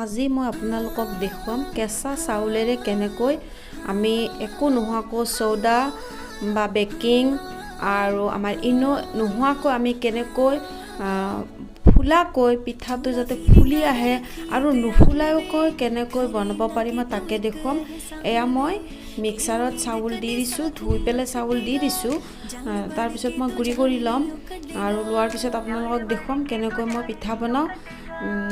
আজি মই আপোনালোকক দেখুৱাম কেঁচা চাউলেৰে কেনেকৈ আমি একো নোহোৱাকৈ, চ'ডা বা বেকিং আৰু আমাৰ ইন' নোহোৱাকৈ আমি কেনেকৈ ফুলাকৈ পিঠাটো যাতে ফুলি আহে আৰু নুফুলাকৈ কেনেকৈ বনাব পাৰি, মই তাকে দেখুৱাম। এয়া মই মিক্সাৰত চাউল দি দিছোঁ, ধুই পেলাই চাউল দি দিছোঁ। তাৰপিছত মই গুড়ি কৰি ল'ম আৰু লোৱাৰ পিছত আপোনালোকক দেখুৱাম কেনেকৈ মই পিঠা বনাওঁ।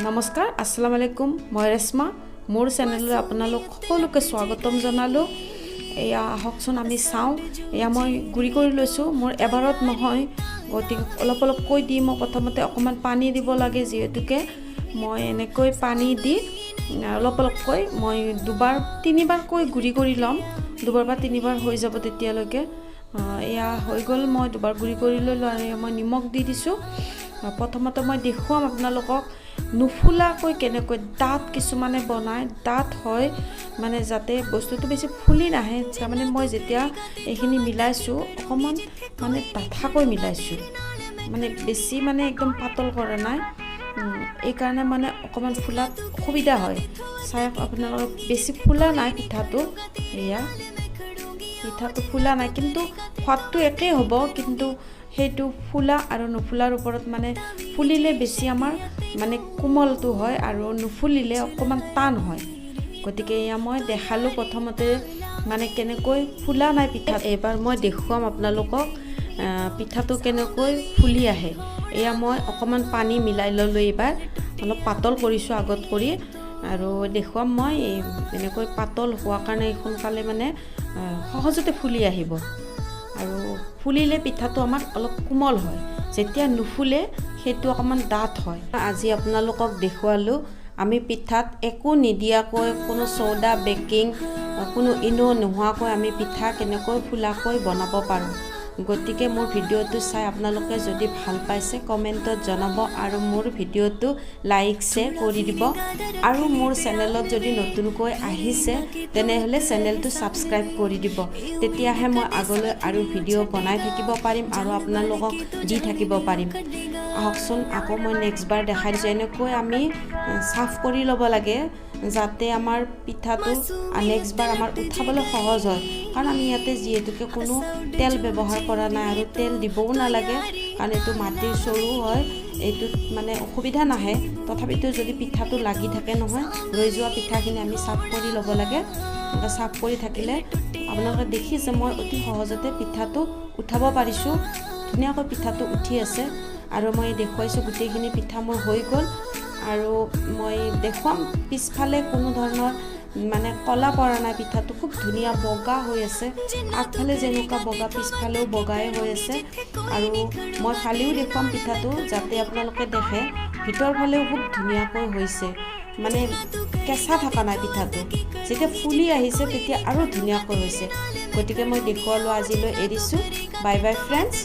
নমস্কাৰ, আসসালামু আলাইকুম। মই ৰেশ্মা, মোৰ চেনেললৈ আপোনালোক সকলোকে স্বাগতম জনালোঁ। এয়া আহকচোন আমি চাওঁ। এয়া মই গুড়ি কৰি লৈছোঁ। মোৰ এবাৰত নহয়, গতিকে অলপ অলপকৈ দি মই প্ৰথমতে অকণমান পানী দিব লাগে যিহেতুকে মই এনেকৈ পানী দি অলপ অলপকৈ মই দুবাৰ তিনিবাৰকৈ গুড়ি কৰি ল'ম। দুবাৰ বা তিনিবাৰ হৈ যাব তেতিয়ালৈকে। এয়া হৈ গ'ল, মই দুবাৰ গুড়ি কৰি ল'লোঁ আৰু এয়া মই নিমখ দি দিছোঁ। প্ৰথমতে মই দেখুৱাম আপোনালোকক নুফুলাকৈ কেনেকৈ ডাঠ কিছুমানে বনায়। ডাঠ হয় মানে যাতে বস্তুটো বেছি ফুলি নাহে। তাৰমানে মই যেতিয়া এইখিনি মিলাইছোঁ, অকণমান মানে ডাঠাকৈ মিলাইছোঁ, মানে বেছি মানে একদম পাতল কৰা নাই। এইকাৰণে মানে অকণমান ফুলাত অসুবিধা হয়। চাই আপোনালোকে, বেছি ফুলা নাই পিঠাটো। এয়া পিঠাটো ফুলা নাই, কিন্তু সোৱাদটো একেই হ'ব। কিন্তু সেইটো ফুলা আৰু নুফুলাৰ ওপৰত, মানে ফুলিলে বেছি আমাৰ মানে কোমলটো হয় আৰু নুফুলিলে অকণমান টান হয়। গতিকে এয়া মই দেখালোঁ প্ৰথমতে মানে কেনেকৈ ফুলা নাই পিঠা। এইবাৰ মই দেখুৱাম আপোনালোকক পিঠাটো কেনেকৈ ফুলি আহে। এয়া মই অকণমান পানী মিলাই ল'লোঁ। এইবাৰ অলপ পাতল কৰিছোঁ আগত কৰি আৰু দেখুৱাম মই। এনেকৈ পাতল হোৱাৰ কাৰণে সোনকালে মানে সহজতে ফুলি আহিব আৰু ফুলিলে পিঠাটো আমাৰ অলপ কোমল হয়। যেতিয়া নুফুলে, সেইটো অকণমান ডাঠ হয়। আজি আপোনালোকক দেখুৱালোঁ আমি পিঠাত একো নিদিয়াকৈ, কোনো চ'ডা, বেকিং, কোনো ইন' নোহোৱাকৈ আমি পিঠা কেনেকৈ ফুলাকৈ বনাব পাৰোঁ। গতিকে মোৰ ভিডিঅ'টো চাই আপোনালোকে যদি ভাল পাইছে, কমেণ্টত জনাব আৰু মোৰ ভিডিঅ'টো লাইক, শ্বেয়াৰ কৰি দিব আৰু মোৰ চেনেলত যদি নতুনকৈ আহিছে, তেনেহ'লে চেনেলটো ছাবস্ক্ৰাইব কৰি দিব। তেতিয়াহে মই আগলৈ আৰু ভিডিঅ' বনাই থাকিব পাৰিম আৰু আপোনালোকক দি থাকিব পাৰিম। আহকচোন, আকৌ মই নেক্সট বাৰ দেখাই দিছোঁ। এনেকৈ আমি চাফ কৰি ল'ব লাগে যাতে আমাৰ পিঠাটো নেক্সট বাৰ আমাৰ উঠাবলৈ সহজ হয়। কাৰণ আমি ইয়াতে যিহেতুকে কোনো তেল ব্যৱহাৰ কৰা নাই আৰু তেল দিবও নালাগে, কাৰণ এইটো মাটিৰ চৰু হয়, এইটোত মানে অসুবিধা নাহে। তথাপিতো যদি পিঠাটো লাগি থাকে নহয়, ৰৈ যোৱা পিঠাখিনি আমি চাফ কৰি ল'ব লাগে। চাফ কৰি থাকিলে আপোনালোকে দেখিছে, মই অতি সহজতে পিঠাটো উঠাব পাৰিছোঁ। ধুনীয়াকৈ পিঠাটো উঠি আছে আৰু মই দেখুৱাইছোঁ, গোটেইখিনি পিঠা মোৰ হৈ গ'ল। আৰু মই দেখুৱাম, পিছফালে কোনো ধৰণৰ মানে ক'লা পৰা নাই। পিঠাটো খুব ধুনীয়া বগা হৈ আছে। আগফালে যেনেকুৱা বগা, পিছফালেও বগাই হৈ আছে। আৰু মই ফালিও দেখুৱাম পিঠাটো যাতে আপোনালোকে দেখে। ভিতৰ ফালেও খুব ধুনীয়াকৈ হৈছে, মানে কেঁচা থকা নাই পিঠাটো। যেতিয়া ফুলি আহিছে, তেতিয়া আৰু ধুনীয়াকৈ হৈছে। গতিকে মই দেখুৱালোঁ, আজিলৈ এৰিছোঁ। Bye bye friends.